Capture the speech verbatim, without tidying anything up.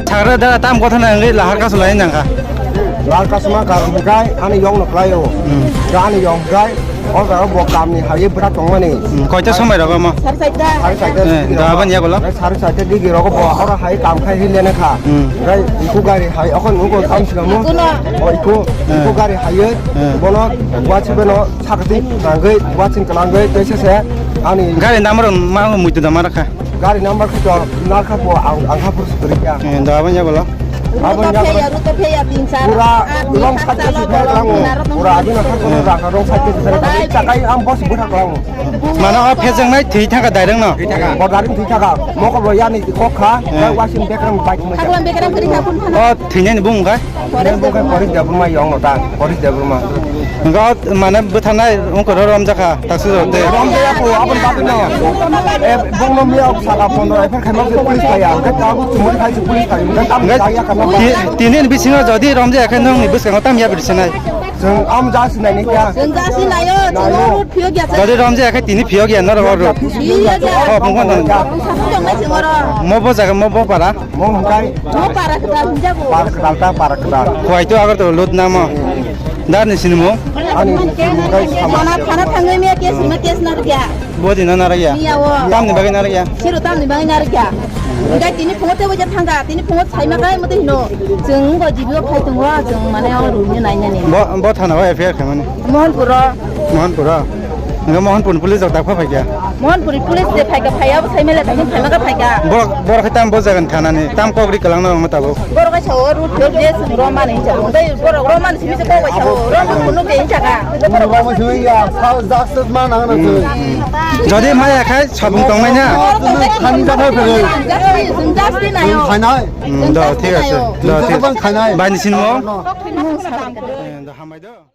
Sagra da tam kotha na ngai lahar kasu lai nangka. Lahar kasu ma karon gai ani yong no klai o. Hmm. Ga ani yong gai o jaga bo kam ni hai bwra tong mani. Hmm. Koita somoi rogo mo? Sari saita. Sari saita. Eh, da ban ya bolo. Sari saita digi rogo bo oro hai kam khai hin lene kha. Hmm. Gai iku gari hai okon uko kam sila mo. Ikuno. O iku, eh, iku gari hai. Eh. Bono buat sibeno sakti nanggai buat sing kelanggai tei sese ani. Gari number ma muitu da mara kha. Gari number khe to narkha po ang, ang hapur sukuri kya. Eh, da abang ya bolo. Abang ya bolo. Ruto pheya, ruto pheya, tin sar. Pura rong sakte sukuri kya. Pura abang nakha kono raka rong sakte sukuri kya. Chakai am bos butha kya. Mano o phejang nai thwi thaka direct no. Bo direct thwi thaka. Moko bo yani kokha. Eh. Wasin bekram bike mo. Haklam bekram kri hakun phana. O thwinani bung kha. Bo khe Poris Debbarma yong no ta. Poris Debbarma. Ga mane buthanai ungko ro romjakha taksu jote. Romjaya ko abon bagwi no. E bongno miya saka pondro efer khaima se police kaya. Hwnkhe ta bu chumui khai se police kaya. Hwnkhe ta bu jaya kama. Ti-, tini bisingo jodi romjaya khe nongni bwskango tam ya bidi sinai. Chwng am ja sinai ni kya. Chwng ja sinayo, chwng road phiyok ya. Jodi romjaya khe tini phiyok ya noro road. Phiyok ya. Oh, bungkhan. Bungkhan tongnai chwng oro. Mo bo jaga mo bo para. Mo hwnkhe. Mo para kwtal hwnjago. Para kwtal ta, para kwtal. Khwai to agar to lut namo. Dar ni sinimo. Ani hwnkhe sama. Thana, thana thangwi miya case, ma case narwkya. Bo dina narwkya. Miya o. Tamni bagwi narwkya. Siro tamni bagwi narwkya. Hwnkhe tini phungo tebo je thangka, tini phungo saima kai mate hino. Chwng go G B o phai tongo, chwng mane o room ni nainani. Bo, bo thana o F I R khaimani. Mohanpuro. Mohanpuro. Hwnkhe Mohanpur police rok dakpha phaikha. Mohanpur police de phaikha, phaiya bo saimele, thakin phaima khe phaikha. Borok, borok khe tam bo jagan thanani, tam kok ri kwlangna rokno tabuk. Borok khe sao road phiyok je chwng romani hinsa. Tei borok romani simi se kok bai sao, romani phunuk de hinsa kha. Borok romani simi ya, sao justice man ang na chwng. Jodi maya khai sabung tongmai na. Borok tongmai na. Khani jakha phele. Justice, justice nayo. Khainai. Hmm, do, thik ase. Do, thik ase. Khainai. Bai ni sinmo. Eh, do, hambai do.